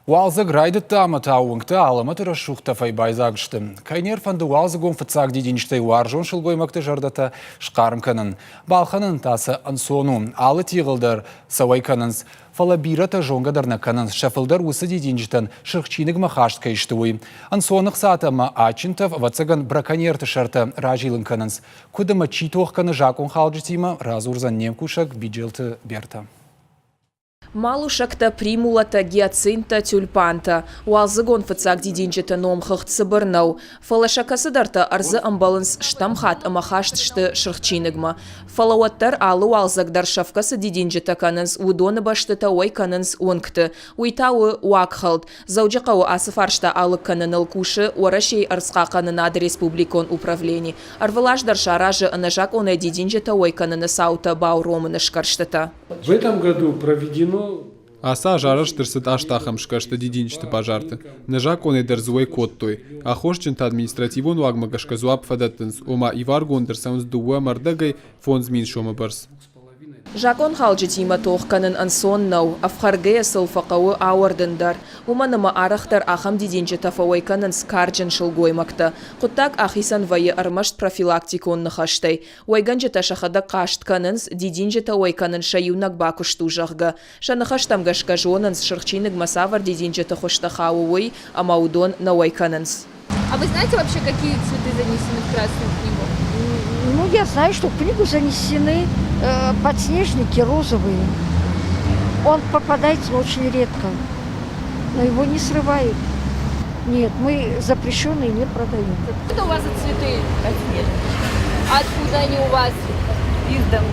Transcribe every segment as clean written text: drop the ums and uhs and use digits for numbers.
Уалдзӕг райдыдта ӕмӕ та уынгтӕ алӕмӕты рӕсугъд тӕфӕй байдзаг сты. Кӕй не рфӕнды уалдзыгон фыццаг дидинджытӕй уарзон сылгоймӕгты зӕрдӕтӕ схъарм кӕнын. Балхӕнын та сӕ ӕнцон у, алы тигъыл дӕр сӕ уӕй кӕнынц. Фӕлӕ бирӕтӕ зонгӕ дӕр нӕ кӕнынц, сӕ фылдӕр уыцы дидинджытӕн сырх чиныгмӕ хаст кӕй сты, уый. Ӕнцон ӕхцатӕ ӕмӕ адджын тӕф, ӕвӕццӕгӕн, браконьерты сӕртӕ разилын кӕнынц. Куыд ӕмӕ чи тох кӕны закъонхалджытимӕ, радзурдзӕн не мкусӕг Биджелты Бертӕ. Малусӕгтӕ, примулатӕ, гиацинттӕ, тюльпантӕ. Уалдзыгон фыццаг дидинджыты номхыгъд цыбыр нӕу. Фӕлӕ сӕ кӕцыдӕртӕ ӕрдзы ӕмбӕлынц стӕм хатт ӕмӕ хаст сты сырх чиныгмӕ. Фӕлӕ уӕддӕр алы уалдзӕг дӕр сӕфгӕ цы дидинджытӕ кӕнынц, уыдоны бӕстытӕ уӕй кӕнынц уынгты. Уый та у уагхӕлд. Дзӕуджыхъӕуы ацы фарста алыг кӕныныл кусы Уӕрӕсейы ӕрдзхъахъхъӕнынады республикон управлени. Ӕрвылаз дӕр саразы ӕнӕзакъонӕй дидинджытӕ уӕй кӕныны цаутӕ бауромыны сгӕрстытӕ. В этом году проведено Ацы аз арӕзт ӕрцыд аст ахӕм сгӕрсты дидинджыты базарты. Нӕзакъонӕй дӕр дзы уӕй кодтой. Аххосджынтӕ административон уагмӕ гӕсгӕ дзуапп фӕдӕттынц, ома иваргонд ӕрцӕуынц дыууӕ ӕмӕ ӕрдӕгӕй 5000 сомы бӕрц. Закъонхалджытимӕ тох кӕнын ӕнцон нӕу, ӕфхӕргӕйӕ сыл фӕхъӕуы ауӕрдын дӕр. Уымӕн ӕмӕ арӕхдӕр ахӕм дидинджытӕ фӕуӕй кӕнынц карджын сылгоймӕгтӕ. Хъуыддаг ахицӕн вӕййы ӕрмӕст профилактикон ныхӕстӕй. Уӕйгӕнджытӕ сӕхӕдӕг хъаст кӕнынц, дидинджытӕ уӕй кӕнын сӕ иунӕг бакуыст у, зӕгъгӕ. Сӕ ныхӕстӕм гӕсгӕ зонынц, сырх чиныгмӕ цавӕр дидинджыты хуызтӕ хауы, уый, ӕмӕ уыдон нӕ уӕй кӕнынц. А вы знаете вообще, какие цветы занесены в Красную книгу? Ну, я знаю, что в книгу занесены подснежники розовые. Он попадается очень редко, но его не срывают. Нет, мы запрещенные не продаем. Что у вас за цветы? Подснежники. Откуда они у вас? Из дома.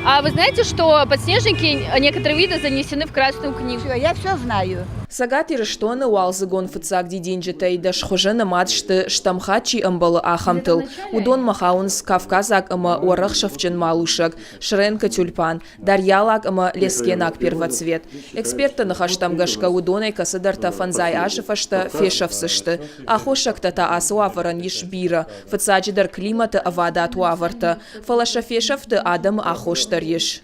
А вы знаете, что подснежники, некоторые виды занесены в Красную книгу? Я все знаю. Цӕгат Ирыстоны уалдзыгон фыццаг дидинджытӕй дӕс хуызы нымад сты, стӕм хатт чи ӕмбӕлы, ахӕмтыл. Уыдонмӕ хауынц кавказаг ӕмӕ уӕрӕхсӕфджын малусӕг, сренкы тюльпан, дарьялаг ӕмӕ лескенаг первоцвет. Экспертты ныхӕстӕм гӕсгӕ уыдонӕй кӕцыдӕртӕ фӕндзай азы фӕстӕ фесӕфдзысты. Аххосӕгтӕ та ацы уавӕрӕн ис бирӕ, фыццаджыдӕр климаты ӕвадат уавӕртӕ, фӕлӕ сӕ фесӕфты адӕмы аххос дӕр ис.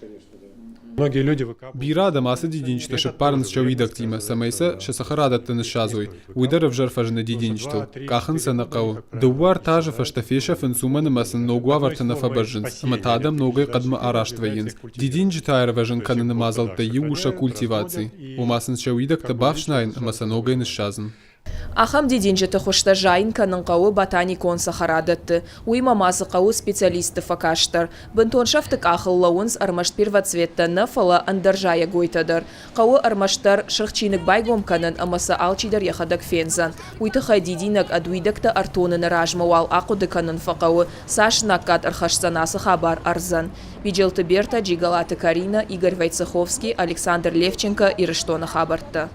Бирӕ адӕм ацы дидинджытӕ сыппарынц сӕ уидӕгтимӕ, цӕмӕй сӕ сӕ цӕхӕрадӕтты ныссадзой. Уый дӕр ӕвзӕр фӕзыны дидинджытыл, къахын сӕ нӕ хъӕуы. Дыууӕ-ӕртӕ азы фӕстӕ фесӕфынц, уымӕн ӕмӕ сын ног уавӕртӕ нӕ фӕбӕззынц, ӕмӕ та адӕм ногӕй хъӕдмӕ араст вӕййынц. Дидинджытӕ аирвӕзын кӕныны мадзӕлттӕй иу у сӕ культиваци, ома сын сӕ уидӕгтӕ бафснайын ӕмӕ сӕ ногӕй ныссадзын. Ахӕм дидинджыты хуызтӕ зайын кӕнын хъӕуы ботаникон цӕхӕрадӕтты. Уыимӕ ма дзы хъӕуы специалистты фӕкаст дӕр. Бынтон сӕфты къахыл лӕууынц ӕрмӕст первоцветтӕ нӕ, фӕлӕ ӕндӕр зайӕгойтӕ дӕр. Хъӕуы ӕрмӕстдӕр сырх чиныг байгом кӕнын ӕмӕ сӕ алчидӕр йӕхӕдӕг фендзӕн. Уый тыххӕй дидинӕг ӕд уидӕгтӕ ӕртоныны размӕ уал ахъуыды кӕнын фӕхъӕуы, цас знаггад ӕрхӕсдзӕн ацы хабар ӕрдзӕн. Биджелты Бертӕ, Джиголаты Каринӕ, Игорь Войцеховский, Александр Левченко, Ирыстоны хабӕрттӕ.